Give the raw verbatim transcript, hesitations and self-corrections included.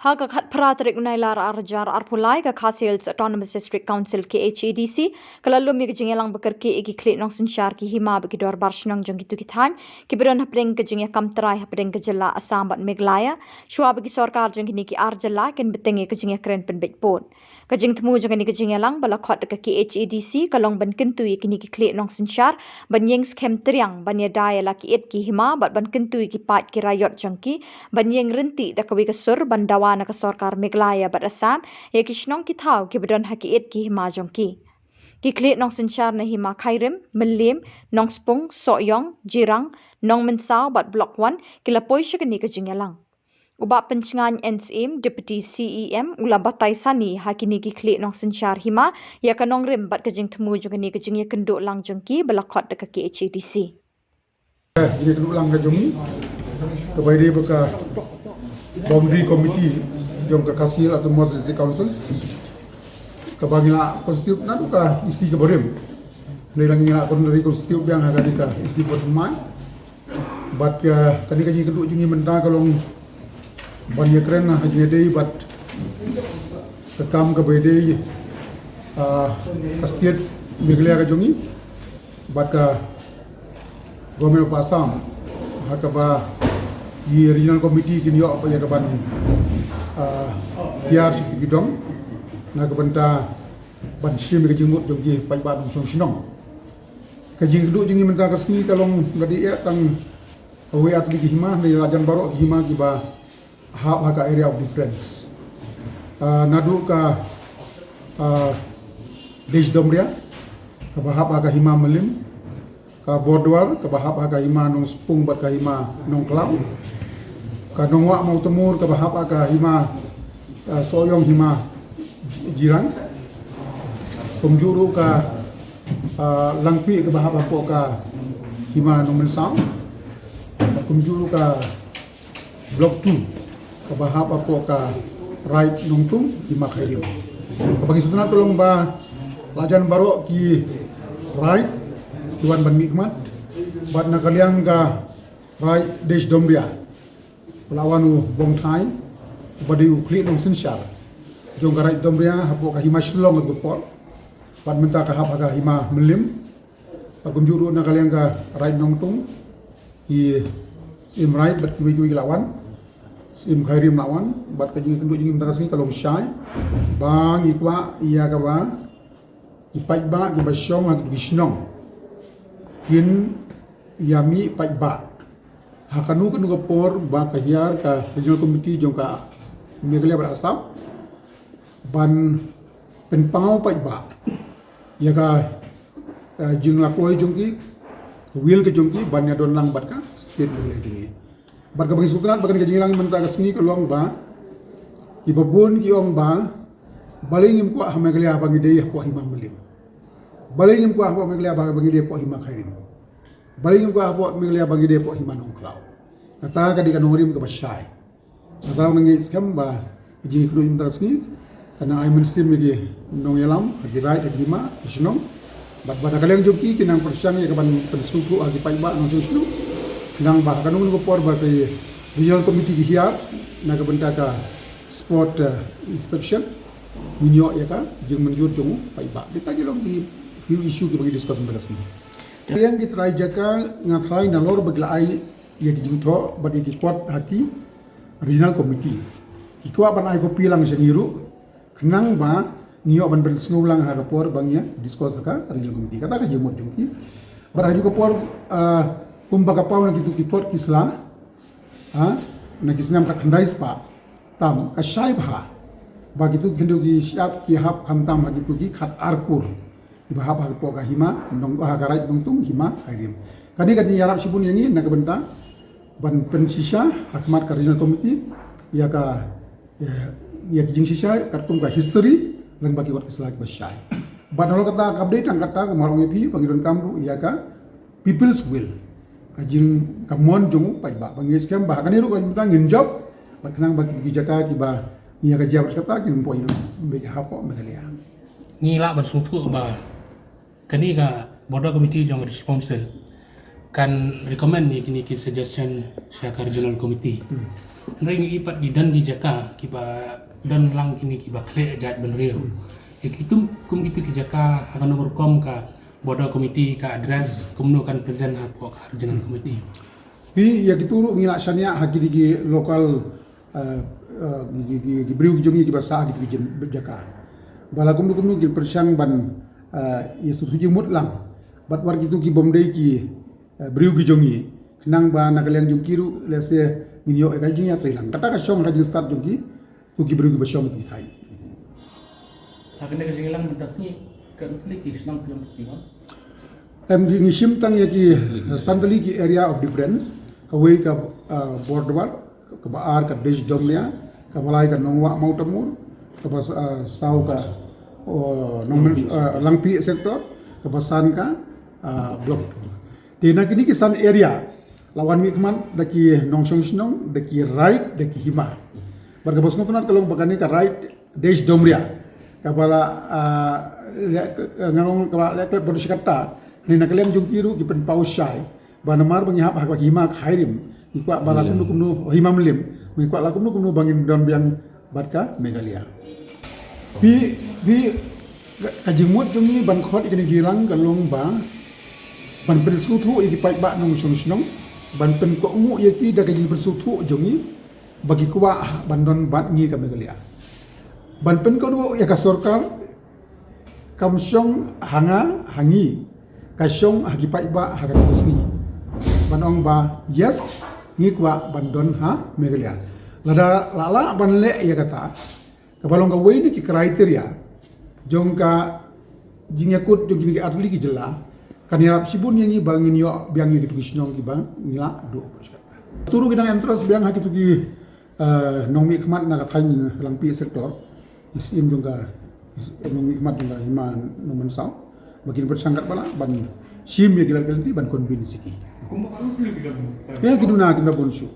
Ha ka khatphra tarik u Nailar arhajar arphew lai, ka Khasi Hills Autonomous District Council, K H A D C, ka la lum ïa ka jingïalang ba kyrkieh ïa ki khlieh nongsynshar, ki hima bad ki dorbar shnong jong kito ki thaiñ kiba don hapdeng ka jingïakam trai hapdeng ka jylla Assam bad Meghalaya, shuwa ba ki sorkar jong kine ki ar jylla kin bteng ïa ka jingïakren pynbeit pud. Ka jingthmu jong kane ka jingïalang ba la khot da ka K H A D C ka long ban kyntu ïa kine ki khlieh nongsynshar ban ïeng skhem triang ban ïada ïa la ki ïit ki hima bad ban kyntu ïa ki paid ki raiot jong ki ban ïeng ryntih da kawei ka sur ban dawa na ka sorkar Meghalaya bad Assam ïa ki shnong ki thaw kiba don ha ki ïit ki hima jong ki. Ki khlieh nongsynshar na hima Khyrim, Mylliem, Nongspung, Sohiong, Jirang, Nongmynsaw bad Block One ki la poi sha kane ka jingïalang. U Bah Pynshngaiñ N Syiem, Deputy C E M, u la batai sani ha kine ki khlieh nongsynshar hima ïa ka nongrim bad ka jingthmu jong kane ka jingïakynduh lang jong ki ba la khot da ka K H A D C. Jingïakynduh lang ka jong ngi kaba ïadei bad ka Boundary Committee jong ka Khasi Hills Autonomous District Council, kaba ngi la constitute naduh ka E C kaba rim. Hynrei la ngi la constitute biang ha kane ka E C kaba thymmai. Bad ka, kane ka jingïakynduh jong ngi mynta ka long ban ïakren ha jingïadei bad ka kam kaba ïadei, ah, ka state Meghalaya ka jong ngi bad ka Government of Assam, ha kaba ki Regional Committee kin ïoh ïa ka ban, ah, hiar sha ki dong na ka bynta ban shim ïa ka jingmut jong ki paidbah nongshong shnong. Ka jingïakynduh jong ngi mynta ka sngi ka long, ka dei eh tang kawei ar tylli ki hima, hynrei la jan baroh ki hima kiba hap ha ka area of difference. Ah, naduh ka, ah, Desh Dombria kaba hap ha ka hima Mylliem, ka Bordwar kaba hap ha ka hima Nongspung bad ka hima Nongklaw, ka Nongwah Mawtamur kaba hap ha ka hima, ah, Sohiong hima Jirang, kumjuh ruh ka, ah, Langpih kaba hap hapoh ka hima Nongmynsaw, kumjuh ruh ka Block Two kaba hap hapoh ka Raid Nongtung, hima Khyrim. Kaba ngi sngewtynnat ka long ba la jan baroh ki raid ki wan ban mihkhmat, bad na ka liang ka Raid Desh Dombria la wan u Bongthai uba dei u khlieh nongsynshar jong ka Raid Dombria hapoh ka hima Shillong ka por, bad mynta ka hap ha ka hima Mylliem. Bad kumjuh ruh na ka liang ka Raid Nongtung, ki Syiem Raid bad kiwei kiwei ki la wan, Syiem Khyrim la wan. Bad ka jingïakynduh jong ngi mynta ka sngi ka long shai ba ngi kwah ïa kaba ki paidbah kiba shong ha kito ki shnong kin ïa mih paidbah ha kano kano ka por ba ka hiar ka Regional Committee jong ka Meghalaya bad Assam ban pynpaw paidbah ïa ka, ka jinglakloi jong ki, ka will ka jong ki ban ïadon lang bad ka state Meghalaya jong ngi. Bad kaba ngi sngewtynnat ba kane ka jingïalang mynta ka sngi ka long ba kiba bun ki ong ba balei ngim kwah ha Meghalaya ba ngi dei hapoh hima Mylliem, balei ngim kwah hapoh Meghalaya ba ngi dei hapoh hima Khyrim, balei ngim kwah hapoh Meghalaya ba ngi dei hapoh hima Nongklaw. Kata ka dei ka nongrim kaba shai. Kata nga ngeit skhem ba ka jingïakynduh mynta ka sngi kan nang ai mynsiem ïa ki nongïalam ha ki raid, ha ki hima, ha ki shnong. Bad, bad na ka liang jong ki kin nang pyrshang ïa ka ban pynsngewthuh ha ki paidbah nongshong shnong khnang ba ha kano kano ka por ba ka Regional Committee ki hiar na ka bynta ka spot, eh, inspection, ngin ïoh ïa ka jingmynjur jong u paidbah. Kita ki long ki few issue kiba ngi discuss mynta ka sngi. Ka liang ki trai jaka, nga trai nalor ba ki la ai ïa ki jingthoh bad ïa ki kot ha ki Regional Committee. Ki kwah ban ai copy lang sha ngi ruh khnang ba ngi ïoh ban pynsngew lang ha ka por ba ngi ïa discuss ha ka Regional Committee. Kata ka jingmut jong ki. Bad ha kajuh ka por, ah, kumba ka paw na kito ki kot ki sla, ah, na ki snem khatkhyndai spah tam, ka shai bha ba kito ki khyndew ki shyiap ki hap khamtam ha kito ki khatar kur kiba hap hapoh ka hima Nong, ha ka Raid Nongtung, hima Khyrim. Kane ka jingïarap shibun ïa ngi na ka bynta ban pynshisha ha khmat ka Regional Committee ïa ka, ïa, ïa ki jingshisha katkum ka history lyngba ki kot ki sla kiba shai. Bad nalor kata, kam dei tang kata, kumba nga ong ïa phi, ba ngi donkam ruh ïa ka People's Will, ka jing, ka mon jong u paidbah. Ba ngi skhem ba ha kane ruh ka jingmyntoi ngin jop bad khnang ba ki, ki jaka kiba ngi ïa ka jia bad kata kin poi beit hapoh Meghalaya. Ngi lah ban sngewthuh ba kane ka Border Committee jong ka District Council kan recommend ïa kine ki suggestion sha ka Regional Committee. Hmm. Hynrei ngi i pat ki don ki jaka kiba don lang kine kiba khleh jaitbynriew. Ïa kitu kum kitu ki jaka ha kano rukom ka border committee ka address, kumno kan present hapoh ka regional committee? Phi, ïa kitu ruh ngi la shaniah ha kine ki local, eh, eh, ki, ki, ki, ki briew ki jong ngi kiba sah ha kitu ki jin-, jaka. Ba la kumno kumno kin pyrshang ban, eh, ïa shu shu jingmut lang bad wat kitu ki bym dei ki, eh, briew ki jong ngi. Khnang ba na ka liang jong ki ruh lehse ngin ïoh ïa ka jingïatreilang. Kata ka shong ha ka jingstad jong ki, tu ki briew kiba shong tu ki thaiñ. Ha kane ka jingïalang mynta sngi, katno tylli ki shnong phi ïoh phi wan? Em, ngi, ngi shim tang ïa ki, eh, san tylli ki area of difference. Kawei ka, eh, Bordwar, kaba ar ka Desh Domria, kaba lai ka Nongwah Mawtamur, kaba, eh, saw ka, oh, Nongmen-, eh, Langpih sector, kaba san ka, eh, Block. Te na kine ki san area la wan mihkhmat da ki nongshong shnong, da ki raid, da ki hima. Bad kaba sngewtynnat ka long ba kane ka raid Desh Domria, kaba la, ah, leh, nga long kaba la leh khlem pynshai katta. Hynrei na ka liang jong ki ruh ki pynpaw shai ba namar ba ngi hap ha ka hima ka High Rim, ngi kwah ba la kumno kumno, hima Mylliem, ngi kwah la kumno kumno ba ngin don biang bad ka Meghalaya. Phi, phi, ka, ka jingmut jong ngi ban khot ïa kane ka jingïalang ka long ba ban pynsngewthuh ïa ki paidbah nongshong shnong, ban pynkohnguh ïa ki da ka jingpynsngewthuh jong ngi ba ki kwah ban don bad ngi ka Meghalaya. Ban pynkohnguh ïa ka sorkar, kam shong ha nga ha ngi, ka shong ha ki paidbah ha kane ka sngi. Ban ong ba yes, ngi kwah ban don ha Meghalaya. Lada la lah ban leh ïa kata, kaba long kawei na ki criteria jong ka jingïakut jong kine ki artylli ki jylla, kan ïarap shibun ïa ngi ba ngin ïoh biang ïa kitu ki shnong kiba ngi la duh. Turu ki dang interest biang ha kitu ki, eh, nongmihkhmat na ka thaiñ Langpih sector, ki syiem jong ka, ki syiem nongmihkhmat jong ka hima Nongmynsaw, ba kin pyrshang katba lah ban shim ïa ki lad ki lynti ban convince ïa ki. Ïa ki duna ki na bun shuh.